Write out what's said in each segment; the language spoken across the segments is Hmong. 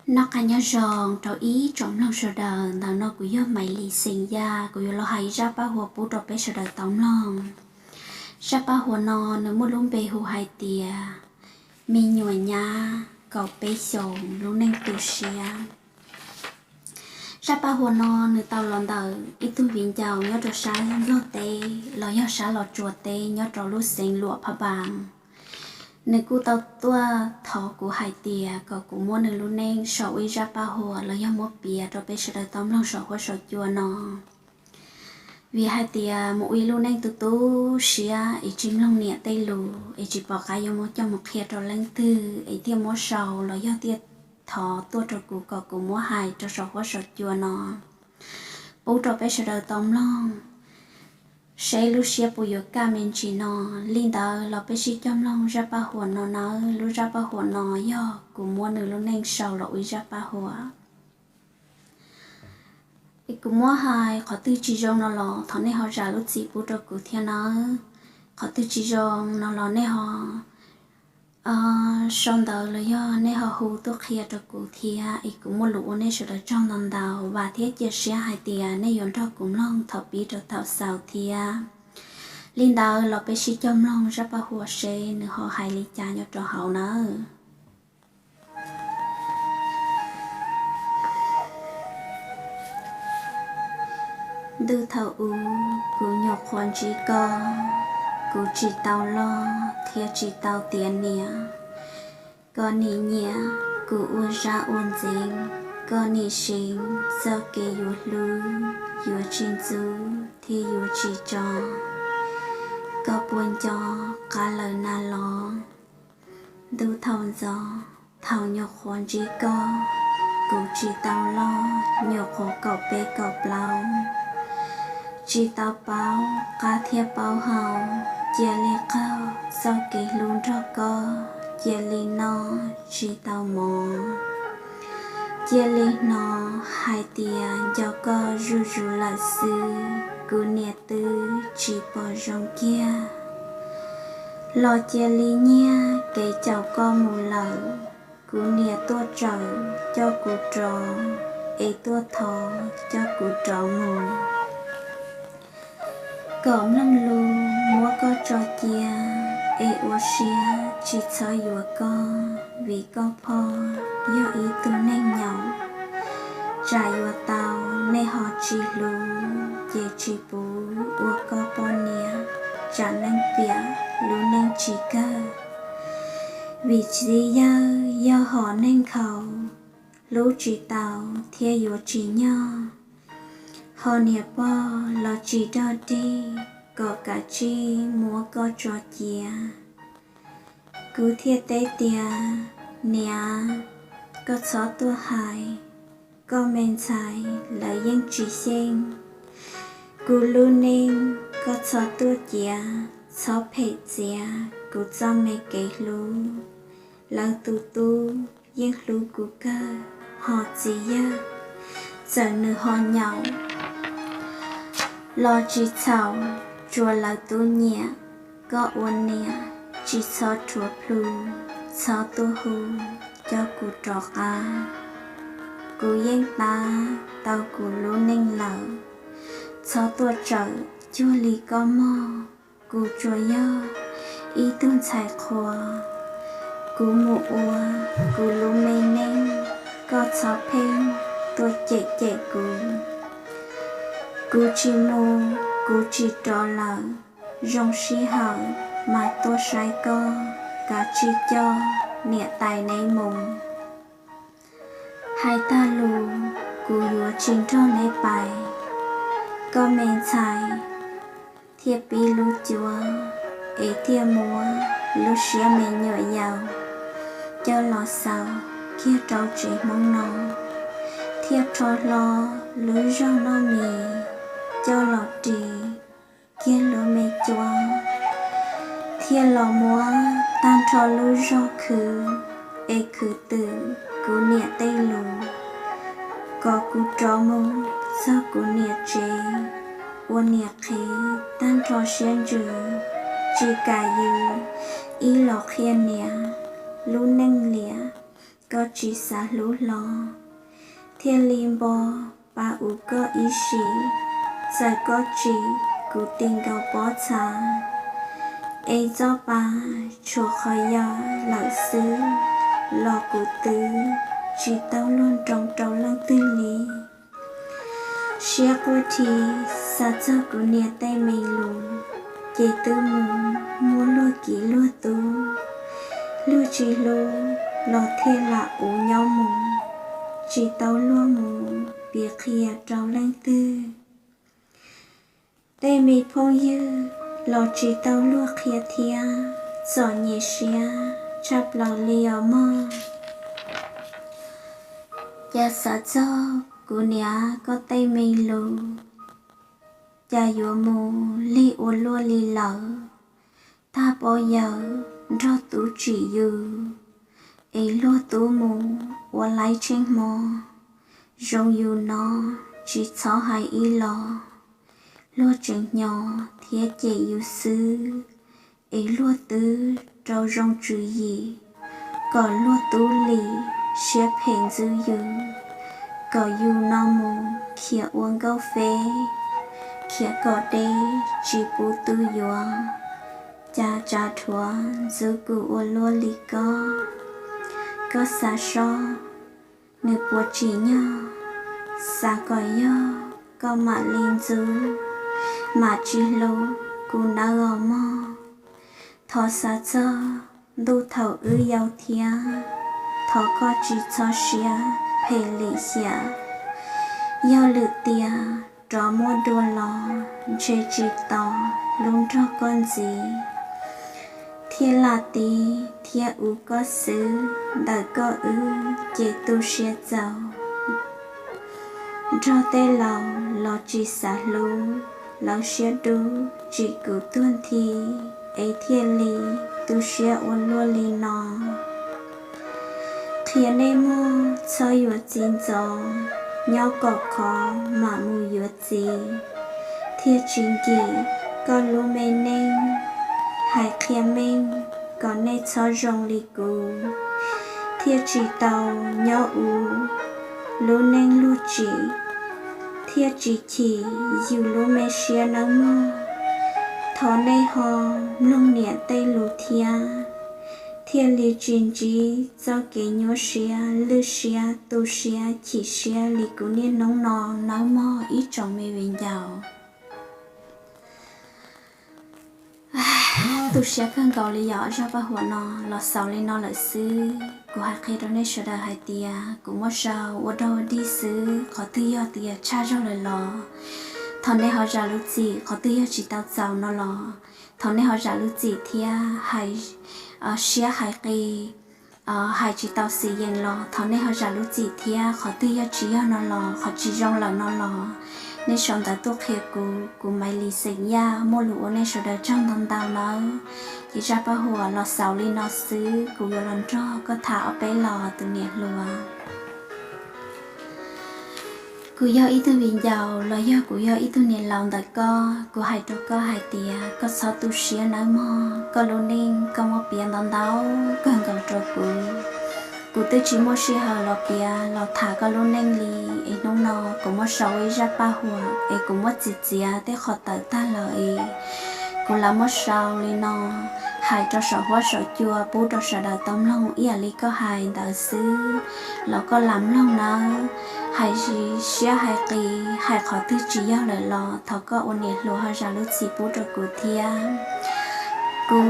Noj qab nyob zoo rau ib tsoom mloog sawv daws, ntawm no kuv yog Maiv Lis xeem Yaj, kuv yuav los hais zaj paj huam pub rau peb sawv daws tau mloog. Zaj paj huam no nws muaj lub npe hu hais tias me nyuam nyab kaum peb xyoos lub neej tu siab. Zaj paj huam no nws tau los ntawm ib tug viv ncaus nyob rau sab Nplog teb los yog sab Los Tsuas teb nyob rau lub xeev Luam Pha Npas. Nws kuj tau tuaj thov kuv hais tias kom kuv muab nws lub neej sau ua ib zaj paj huam los yog muab piav rau peb sawv daws tau mloog saum huab saum cua no. Vim hais tias mus ua ib lub neej tu tu siab es tsis mloog niam tej lus es tsis pom qab yuav muab coj mus qhia rau leej twg es thiaj muab sau los yog thiaj thov tuaj rau kuv kom kuv muab hais rau saum huab saum cua no pub rau peb sawv daws tau mloog, seb lub siab puas yuav kaj me ntsis no. Li ntawd los peb sib cog mloog zaj paj huam no nawb. Lub zaj paj huam no yog kuv muab nws lub neej sau los ua ib zaj paj huam. Kuv muab hais qhov twg tsis zoo no los thov nej ho zam lub txim pub rau kuv thiab nawb. Qhov twg tsis zoo no los nej ho sau ntawv los yog nej ho hu tuaj qhia rau kuv thiab es kuv muaj lus ua nej sawv daws tsaug ntau ntau. Vam thiab cia siab hais tias nej yuav nrog kuv mloog thaum pib rau thaum xaus thiab. Li ntawd los peb sib cog mloog zaj paj huam seb nws ho hais li cas nyob rau hauv nawb. Ntu thaum ub kuv nyuam qhuav ntsib koj, kuv tsis tau loj thiab tsis tau tiav niam. Koj nim nyiam kuv ua zaj ua ntxeev, koj nim siv txoj kev yuav hlub, yuav tsis ntxub thiab yuav tsis tso. Koj puas nco qab lawm na los? Ntu thaum ntxov thaum nyuam qhuav ntsib koj, kuv tsis tau loj, nyuam qhuav kaum peb kaum plaub, tsis tau paub qab thiab paub hau, cia li qaug txoj kev hlub nrog koj, cia li noj tsis tau mov, cia li hnov hais tias nco koj zuj zus lawm xwb, kuv niam twb tsis pom zoo kiag. Los cia li nyiag kev caum koj mus lawm, kuv niam tuaj tsawm coj kuv rov, es tuaj thov coj kuv rov mus. Kom mloog lus muab koj tso cia, es ua siab tsis txhob yuav koj, vim koj pog yog ib tug neeg nyaum. Tsam yuav tau nej ho tsis hlub, ces tsis pub ua koj poj niam, tsam neeg piam lub neej tsis kawg. Vim txiv yawg yog hom neeg nkhaus, hlub tsis tau thiab yuav tsis nyog. Ho niam pog los tsis dog dig, kom kav tsij muab koj tso cia. Kuv thiaj teb tias, niam, koj txhob tuaj hais, koj me ntxhais lawv yeej tsis xyeej. Kuv lub neej koj txhob tuaj ciav, txhob phem txiav kuv txoj me kev hlub. Lawv tus tub yeej hlub kuv kawg, ho txiv yawg txawm nws ho nyaum los tsis txhaum, tsuas lawv tub nyiam. Koj ua niam tsis txhob rhuav plhu, txhob tuaj hu coj kuv rov qab. Kuv yeej tab tau kuv lub neej lawm, txhob tuaj tsawm cuag li koj mog. Kuv tsuas yog ib tug ntxhais qhua, kuv mus ua kuv lub me neej, koj txhob pheej tuaj cem cem kuv. Kuv tsis mus, kuv tsis rov lawm, zoo sij hawm mas tuaj saib koj, kav tsij coj niam tais neb mus. Hais tag lus, kuv yuav tsis nrog neb pais. Koj me ntxhais thiaj pib lub cuab, es thiaj muab lub siab me nyuam yaus coj los xaus kiag rau tsev Hmoob no, thiaj rho hlo lub zog noj mis coj los ris kiag lub me cuab, thiaj los muab tag nrho lub zog khwv, es khwv twm kuv niam tej lus, kom kuv rov mus txog kuv niam tsev, ua niam qhev tag nrho siab ntsws, tsis kam yws ib los qhia niam lub neej liam. koj tsis xav hlub hlo, thiaj li npo pa uv koj ib sim. Txawm koj tsim kuv ti nkaus pob txha, es txoj pa tshuav qhov yog lawm xwb, los kuv twb tsis tau luag nroo rau leej twg li. Siab quaj dhi xav txog kuv niam tej me lus, ces twb mus muaj luag kiv luag tub. Luag tsis hlub los thiaj lam uv nyob mus, tsis tau luag mus piav qhia rau leej twg. Tej me phooj ywg los tsis tau luag qhia thiab, txom nyem siab tshaj plaws li os mog. Cas xav txog kuv niam koj tej me lus, cas yuav mus lig ua luaj li lawm. Tag pov yawg nrog tub tsim yus, es luag tub mus ua laib tsheej hmo. Zoo yus no tsis txhob hais ib los, luag tseem hnyos thiab cem yus xwb. Es luag twb rau zoo tswv yim, kom luag tub lim siab phem ntxub yus, kom yus no mus khiav ua nkauj feb, khiav kom deb tsis pub tub yuav. Cas tsav dhuav ntxub kuv ua luaj li koj. Koj xav soj, nws puas tsim nyog, xav kom yog koj mam li ntxub, mam tsis hlub kuv nawb os mog. Thov xav txog ntuj thaum wb yau thiab, thov koj tsis txhob siab phem lim hiam. Yog lwm tiam rov muaj dua los ntshe tsis tos lub nrog koj ntxiv, thiaj lam tiv thiab uv koj xwb. Ntawm koj wb ces tu siab txaus, nrog tej laus los tsis xav hlub, lawv siab dub tsim kuv tuag nthi, es thiaj li tu siab ua luaj li no. Qhia nej muag txhob yuav txiv ntxov, nyob kom khov mam mus yuav txiv, thiaj tsis nkim koj lub me neej. Hais qhia meej kom nej txhob zoo li kuv, thiaj tsis tau nyob uv lub neej luag tsim, thiaj tsis chim yus lub me siab nawb mog. Thov nej ho mloog niam tej lus thiab, thiaj li tsis ntsib txoj kev nyuaj siab, lwj siab, tu siab, chim siab li kuv niaj hnub no nawb mog ib tsoom me viv ncaus. Tu siab kawg nkaus li yom, zaj paj huam no los xaus li no lawm xwb. Kuv hais qhia rau nej sawv daws hais tias kuv muab sau ua dog ua dig xwb, qhov twg yog tias tshaj zog lawm los thov nej ho zam lub txim, qhov twg yog tsis tau txaus no los thov nej ho zam lub txim thiab hais siab hais qis, hais tsis tau xim yees los thov nej ho zam lub txim thiab, qhov twg yog tsis yog no los qhov tsis zoo lawm no los nej sau ntawv tuaj qhia kuv, kuv Maiv Lis xeem Yaj muaj lus ua nej sawv daws tsaug ntau ntau nawb. Ces zaj paj huam los xaus li no xwb, kuv yuav los nrog koj tham ob peb los tus niam hluas. Kuv yog ib tug viv ncaus los yog kuv yog ib tug niam laus ntawm koj, kuv hais rau koj hais tias koj txhob tu siab nawb mog, koj lub neej koj muab piav ntau ntau kawg nkaus rau kuv. Kuv twb tsis muaj sij hawm los piav los tham koj lub neej li, es hnub no kuv muab sau ua ib zaj paj huam es kuv muab txiav txiav tej qhov tawm tag lawm es kuv lam muab sau li no hais rau saum huab saum cua pub rau sawv daws tau mloog ib yam li koj hais ntawd xwb los koj lam mloog nawb. Hais siab hais qis, hais qhov twg tsis yog lawm los thov koj ua niam hluas ho zam lub txim pub rau kuv thiab. Kuv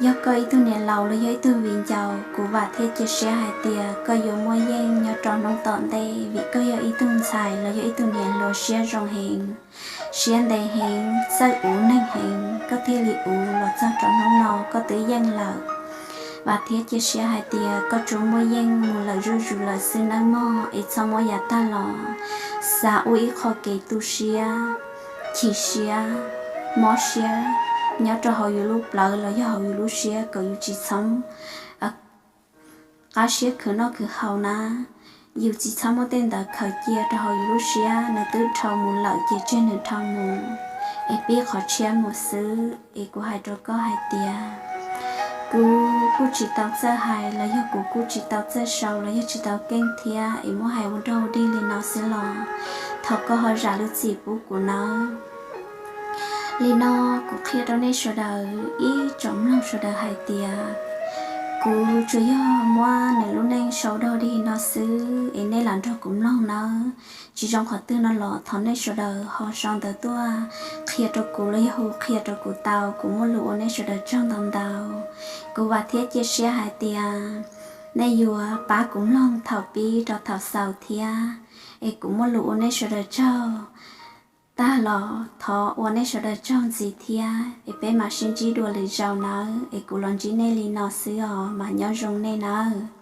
yog koj ib tug niam laus los yog ib tug viv ncaus, kuv vam thiab cia siab hais tias koj yuav muaj yeej nyob rau hnub tom ntej vim koj yog ib tug ntxhais los yog ib tug niam hluas siab zoo heev, siab ntev heev, txawj uv neeg heev, koj thiaj li uv los txog rau hnub no koj twb yeej lawm. Vam thiab cia siab hais tias koj tsuas muaj yeej mus lawm zuj zus lawm xwb nawb mog, es txhob muab yav tag los xav ua ib qho kev tu siab, chim siab, mob siab nyob rau hauv yus lub plawv los yog hauv yus lub siab kom yus tsis txhob qab siab khwv noj khwv haus na. Yus tsis txhob muab tej ntawd khaws cia rau hauv yus lub siab, nws twb dhau mus lawm ces tseg nws dhau mus, es pib qhov tshiab mus xwb. Es kuv hais rau koj hais tias Kuv kuj tsis tau txawj hais los yog kuv kuj tsis tau txawj sau los yog tsis tau keej thiab es muab hais ua dog dig li no xwb los thov koj ho zam lub txim pub kuv nawb. Li no kuv qhia rau nej sawv daws ib tsoom mloog sawv daws hais tias kuv tsuas yog muab nws lub neej sau dog dig no xwb es nej lam nrog kuv mloog nawb. Tsis zoo qhov twg no los thov nej sawv daws ho sau ntawv tuaj qhia rau kuv los yog hu qhia rau kuv tau, kuv muaj lus ua nej sawv daws tsaug ntau ntau. Kuv vam thiab cia siab hais tias nej yuav pab kuv mloog thaum pib rau thaum xaus thiab es kuv muaj lus ua nej sawv daws tsaug. Tag los thov ua nej sawv daws tsaug ntxiv thiab es peb mam sib ntsib dua lwm zaus nawb, es kuv los ntsib nej li no xwb os, mas nyob zoo nej nawb.